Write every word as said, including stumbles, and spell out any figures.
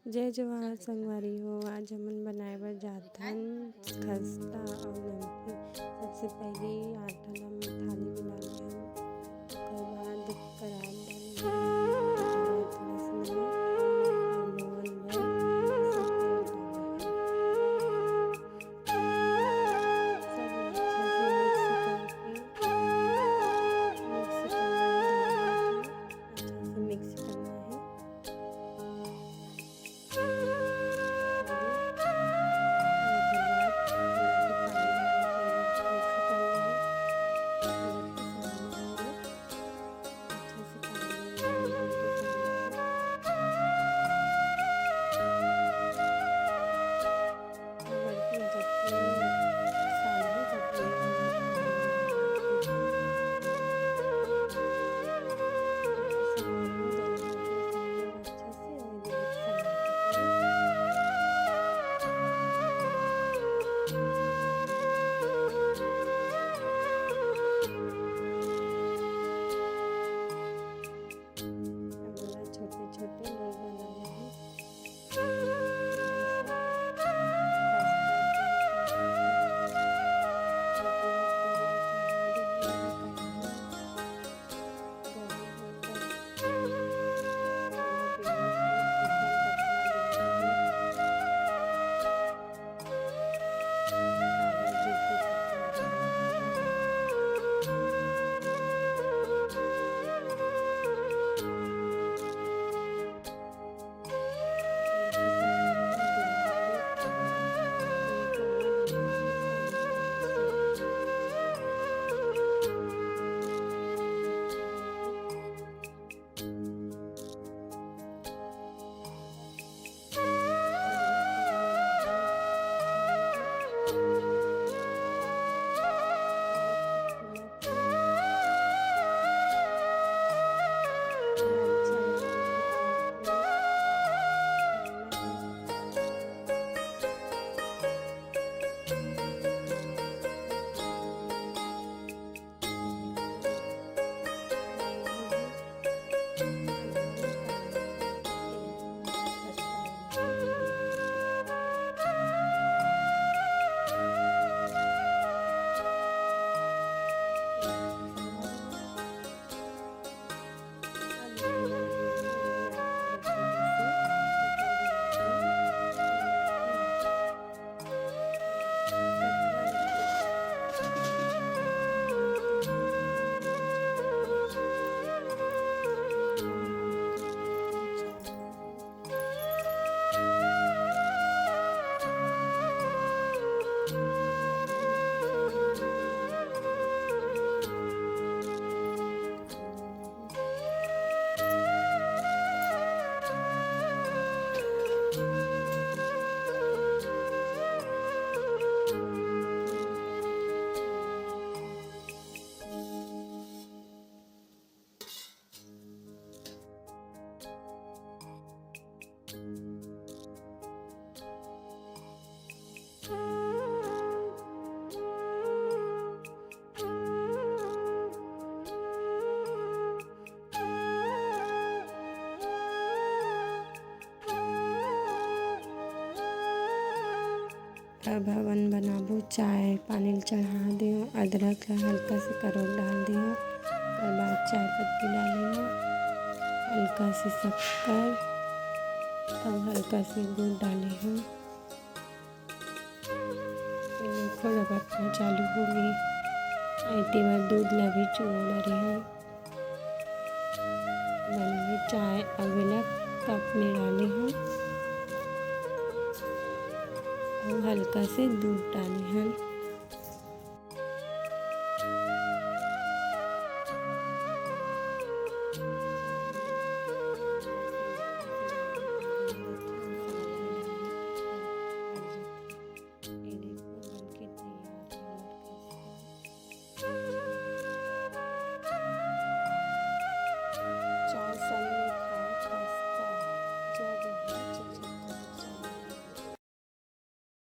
जय जोहार संगवारी हो, आज हमन बनाए बर जाथन खस्ता अउ नमकीन। सबसे पहले आटा ला थाली में डाल देहन, ओकर बाद कढ़ाई में डाल देहन, थोड़ा सा नमक अउ मोहन बर सब तेल डाल देहन। सब अच्छा से मिक्स करके, मिक्स करना है, अच्छा से मिक्स करना है। छोटे छोटे लोई बनाना है। अब हमन बनाबो चाय। पानी ल चढ़ा देव, अदरक ल हल्का से करोट डाल देव, ओकर बाद चाय पत्ती डाले हव, हल्का से शक्कर अउ हल्का से गुड़ डाले हव। ये देखो, जब बटना चालू होगे, एती बर दूध ल भी चुरो डरे हव। बन गे चाय, अब एला कप में डाले हन अउ हल्का से दूध डाले हन।